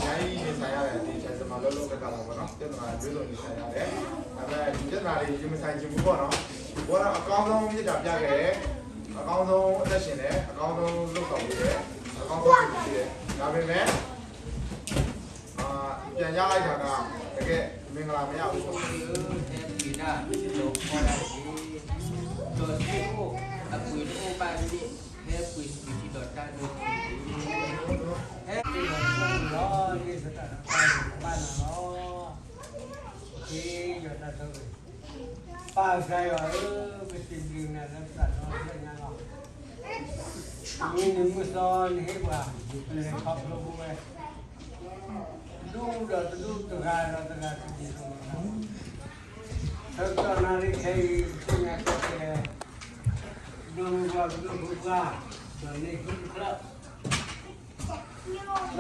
အံၤ ရင်ဆိုင်ရတယ် ဒီအချိန်မှာ လုပ်လို့ကသာတာပေါ့နော် ပြဿနာမျိုးစုံရင်ဆိုင်ရတယ် ဒါပေမဲ့ဒီပြဿနာတွေရင်မဆိုင်ချင်ဘူးပေါ့နော် ဘဝကအကောင်းဆုံးမြတ်တာပြခဲ့တယ် အကောင်းဆုံးအသက်ရှင်တယ် အကောင်းဆုံးလုပ်ဆောင်ပေးတယ် အကောင်းဆုံးနေပေးတယ် ဒါပေမဲ့အာပြန်ရလိုက်တာကတကယ်မင်္ဂလာမရဘူးပေါ့ ဟဲပှ့ၤတၢ်ဒီးဖီတၢ်က့ၤ ဒီးစ့အိၣ်အပှ့ၤတအိၣ်ဘၣ်န့ၣ် ဟဲပှ့ၤစပံးထံဒီးတၢ်ဒိးထံ ဟဲပှ့ၤဒီးစ့အိၣ်လီၤ ဒ်သတးဒီးတၢ်ဒိးဘၣ်နၤလီၤ က့ယွၤတၢ်ဆိၣ်ဂ့ၤ ပၢ်ကစၢ်ယွၤဧၢ ပစံးဘျုးနၤလၢပသးဒီဖျၢၣ်ညါလီၤ မုၢ်နံၤမုၢ်သီနဟ့ၣ်ပှၤ လဲၤခီဖျိပဝဲ ဒူၣ်ဒီးတဒူၣ်တဂၤဒီးတဂၤတဒ်သိးလီၤ ဆၢကတီၢ်နၣ်ရံၣ်ခဲအံၤ ပသ့ၣ်ညါခဲအံၤ ဒိၣ်မုၢ်ပှၢ်ကဒိၣ်မုၢ်ပှၢ် ဒီးန့ၢ်ဟံၣ်တ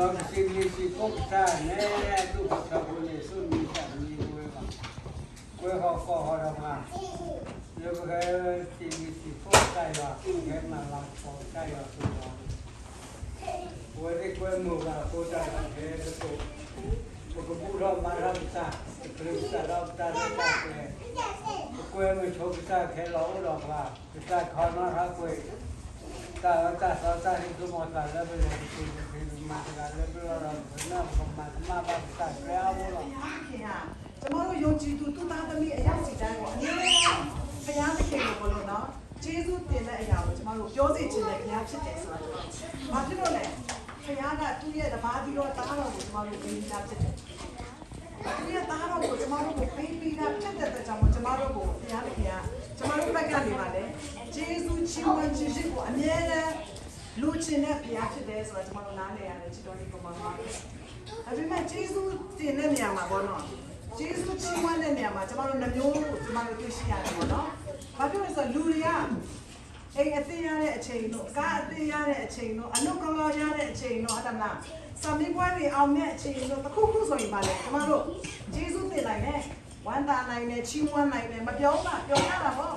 ဖျၢၣ် ဒီးပစံးဘျုးစံးဖှိၣ်ကစၢ်နဲဒိၣ်ဖိထၢဖိန့ၣ် ဆိၣ်မံသးမံပဝဲဘၣ် ကွဲဃီၤဃီၤဃီၤဒီးပှၤ လၢပကဟဲစံးဘျုးစံးဖှိၣ်ကစၢ်ယွၤ ပကဟဲမၤလၤကပီၤကစၢ်ယွၤအဃိဒီး ပဝဲသ့ၣ်ကွဲမုာ်ဘၣ်အဃိတၢ်ဒီးပဟဲတကိး ပကဘူၣ်ထီၣ်ဘါထီၣ်ပတၢ် ပချုးပစးထီၣ်ပတၢ်ရဲၣ်တၢ်ကျဲၤ ပကွဲမုာ်ဆိကစၢ်ခဲလီၤအိၣ်ဒီးပှၤ ပတၢ်ခီနီၣ်ထီၣ်ကွံာ် တၢ်အၢတၢ်သီတၢ်ဟ့ၣ်ကူၣ်မီၤသးလၢပလဲၤတက့ၤ ပမၤတဂၤလၢပလီၢ်ဒီးပကနၢ်ပကမၤကမၣ်ဘၣ်ပတၢ်ကျဲအါဘိလီၤ ဘုရားသခင်ဟာ ကျွန်တော်တို့ယုံကြည်သူသူသားသမီးအယောက်စီတိုင်းကိုအမြဲတမ်းဘုရားသခင်ကိုဘလို့နော်ကျေးဇူးတင်တဲ့အရာကိုကျွန်တော်တို့ပြောစေချင်တဲ့ဘုရားဖြစ်တယ်ဆိုတာကျွန်တော်ဘာဖြစ်လို့လဲဘုရားကသူ့ရဲ့တပါးသီသောသားတော်ကိုကျွန်တော်တို့ပေးပြီးသားဖြစ်တယ်သူ့ရဲ့သားတော်ကိုကျွန်တော်တို့ကိုပေးပြီးသားဖြစ်တဲ့အတွက်ကြောင့်မို့ကျွန်တော်တို့ကိုဘုရားသခင်ကကျွန်တော်တို့ဘက်ကနေပါလေကျေးဇူးချီးမွမ်းခြင်းရှိကိုအမြဲတမ်းလိုချင်တဲ့ဘုရားဖြစ်တယ်ဆိုတာကျွန်တော်တို့နားလည်ရတယ်ချစ်တော်ဒီပမာမှာဒါပေမဲ့ကျေးဇူးတင်တဲ့နေရာမှာပေါ့နော်ကျေးဇူးချီးမွမ်းတဲ့နေရာမှာကျမတို့နှမျိုးကျမတို့တွေ့ရှိရတယ်ပေါ့နော်ဘာဖြစ်လို့လဲဆိုတော့လူတွေကအိမ်အသင့်ရတဲ့အချိန်တို့ကားအသင့်ရတဲ့အချိန်တို့အလုပ်ကောင်းကောင်းရတဲ့အချိန်တို့ဟုတ်တယ်မလားစာမေးပွဲတွေအောင်တဲ့အချိန်တို့တစ်ခုခုဆိုရင်ပါလေကျမတို့ကျေးဇူးတင်နိုင်တယ်ဝမ်းသာနိုင်တယ်ချီးမွမ်းနိုင်တယ်မပြောပါပြောရတာပေါ့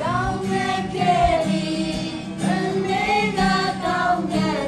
ကောင်းကင်ကယ်လီ အမေကကောင်းကင်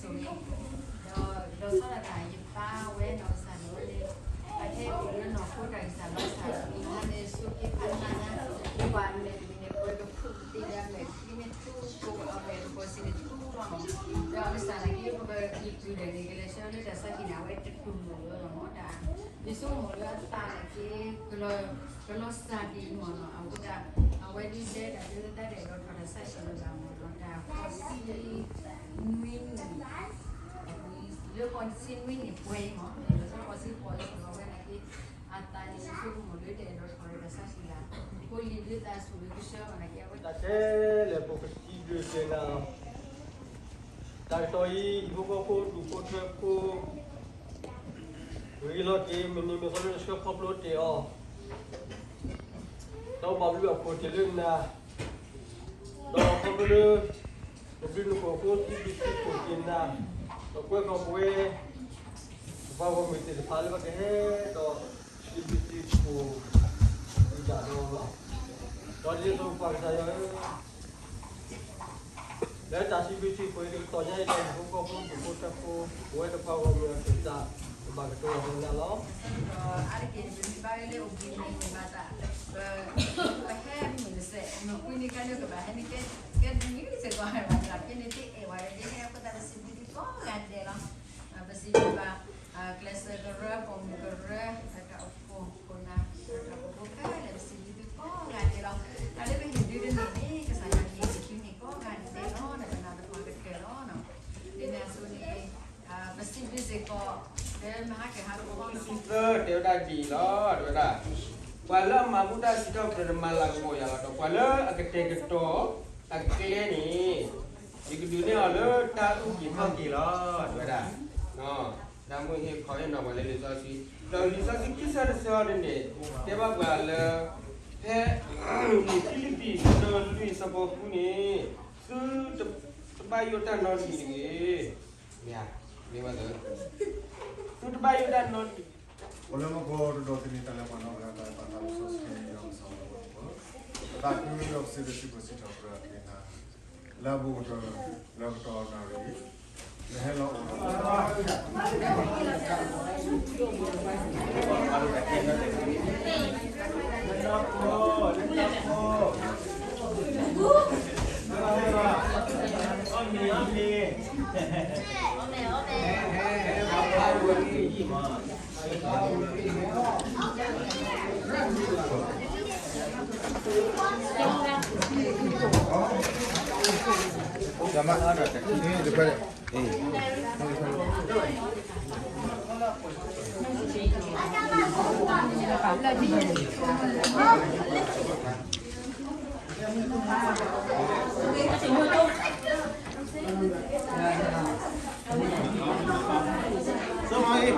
ဒီးလီၤဆီဒၣ်တၢ် ယပၢ်ဝဲနီၢ်ကစၢ်န့ၣ်ဝဲန့ၣ် အခဲအံၤလၢနီၢ်ခိတၢ်ဂံၢ်စၢ်ဘါစၢ် အံၤဟါန့ၣ် ဆိးက့ဖးနးနး ပှၤမ့ၢ်တမံၤန့ၣ် ပဝဲကဖုၣ်ကသ့ၣ်ညါမဲာ်ချံန့ၣ်ထူ ပအဝဲၢ်တကီၢ်စံးန့ၣ်ထူလီၤ. ဒီးအကစၢ်နာ်က့ ပကအံၤတုၤဒဲးန့ၣ် ကလဲၤဆှၢလၢတၢ်ဆါဟံၣ်န့ၣ် အဝဲတတူၢ်လိာ်လၢလီၤမး တၢ် ယဆိကမိၣ်လၢအသးနာ်က့ ကလီၤ ကလီၤစၢ်ဒံးမ့ၢ်နီၤ အဃိသတး အဝဲဒုးတဲတၢ်ဒုးသတးဒီး ဒီးထီၣ်တၢ်ဆါဟံၣ်လၢဘၣ်မ့ၢ်နီၤ တၢ်ဃိးဆံနွံနံၣ် လၢဃိးဆံနွံနံၣ်ပှဲၤအံၤမ့ၢ် လၢဃိးဆံဃိးအံၤ အဝဲနာ်က့ အသးန့ၣ် ယဆိကမိၣ်လၢတအဲၣ်ဒိးထီၣ်လၢတၢ်ဆါဟံၣ်ဘၣ် အဃိလံာ်ဒုးသးဆူၣ်လၢကဆှၢမ့ၢ်နာ်က့ အဝဲ တၢ်ခဲလၢာ်ပကစံးဘျုးက့ၤနၤ တၢ်ကတီၢ်အံၤ ဟံၣ်ဖိဃီဖိ ဒူၣ်ဖိထၢဖိ ဂ့ၤလီၤတ့ၢ် မုၢ်နံၤမုၢ်သီလၢနဆှၢခီဖျိတ့ၢ်အီၤ, ဒီးဘၣ်ဘျုးဘၣ်ဖှိၣ်တ့ၢ်လၢနၤ, ဒီးခီဖျိလၢ နဘျုးနဖှိၣ်အဃိ စံးဘျုးစံးဖှိၣ်က့ၤနၤ, ဒီးကွဲမုာ်ပဝဲ ပှၤဂီၢ်မုၢ်သ့ၣ်တဖၣ်လၢပကဟဲဒီး စံးဘျုးစံးဖှိၣ် ဒ်တၢ်ဒီးလီၤ. ဒီးဒ်သိးပှၤကစၢ်ယွၤဧၢ လၢတၢ်စံးဘျုးစံးဖှိၣ်အံၤတကတီၢ်ညါအံၤ တၢ်ဟံၣ်ဖိဃီဖိ ဒူၣ်ဖိထၢဖိ ပဝဲတပှၤဂီၢ်မုၢ်အကစၢ် ပဘၣ်ကတိၤအီၤလၢနၤလီၤ. ဒီးအါတက့ၢ်န့ၣ် ပမ့ၢ်ဘၣ်ဝဲလၢအိၣ်ဘှံးနံၤန့ၣ်ဘၣ်သး ပ ပဟဲမုာ်တစဲး မုၢ်ကွံန့ၣ်ကဲလၢကဘၣ်ဟဲန့ၣ်ကဲ ကဲတနံၤစ့ၢ်ကီး ဘၣ်သးဖဲန့ၣ်သ့အဲၣ်ဝဲ ဒ်ဟဲအဃိသတးပစံးဘျုးသုကိးဂၤဒဲးလီၤ. ပစံးဘျုးဘၣ် ကျဲးစၢးကရၢ ပိာ်မုၣ်ကရၢ တၢ်အိၣ်ဖှိၣ်ခိၣ်နၢ် တၢ်အိၣ်ဖှိၣ်ဖိခဲလၢာ် ပစံးဘျုးသုကိးဂၤဒဲးလီၤ. တၢ်လၢပဟ့ၣ်ဒုးတန့ၢ်န့ၣ် ကစၢ်ယွၤန့ၣ် ဟ့ၣ်ဆူန့ၢ်ကိးဂၤဒဲးလီၤ ဒီးကနၣ်သပှၢ်ကတၢၢ်လီၤ. ဒ်န့ၣ်အသိးန့ၣ် ပစံးဘျုးစ့ၢ်ကီး လၢမဟါကဟါလီၤ စံးသၢတဲဝဲဒၣ်ဒ်အံၤလီၤ တဲဝဲဒၣ် ပှၤလၢအမၤဘူၣ်တၢ်စံးထီၣ်ပတြၢၤန့ၣ် မၤလၤကပီၤယၤလီၤ. ဒီးပှၤလၢအကတဲာ်ကတီၤအကျဲန့ၣ် ယကဒုးနဲၣ်အီၤလၢတၢ်အုၣ်က့ၤခီၣ်က့ၤလီၤ တဲဝဲဒၣ်. တၢ်မုၢ်ဟ့ၣ်ခီဟ့ၣ်နီၤပှၤလၢလံာ်စီဆှံ ဒီးလံာ်စီဆှံခံဆၢတဆၢအံၤန့ၣ် တဲဘၣ်ပှၤလၢ ဖဲ ဖံလံးပံး ဆၢလွံၢ်ဆၢဖိဃုန့ၣ် သုတဘၣ်ယိၣ်တၢ်နီတမံၤတဂ့ၤ. မ့ၢ် မ့ၢ်ဘၣ်သၢ သုတဘၣ်ယိၣ်တၢ်နီတမံၤတဂ့ၤ. အိၣ်လၢမူခိၣ်တဒီးသန့ၤတၢ်လၢပှၤနီၢ်ကစၢ် တၢ်အဲၣ်ပာ်တၢ်လီၤဆီဆှၢန့ၣ် ယွၤကစၢ်လၢပှၤ ပသးခုဒီးပစံးဘျုးစံးဖှိၣ်စံးထီၣ်ပတြၢၤက့ၤနၤ လၢအဘူးကတၢၢ် လၢကတီၢ်နၣ်ရံၣ် နဟဲလီၤအိၣ်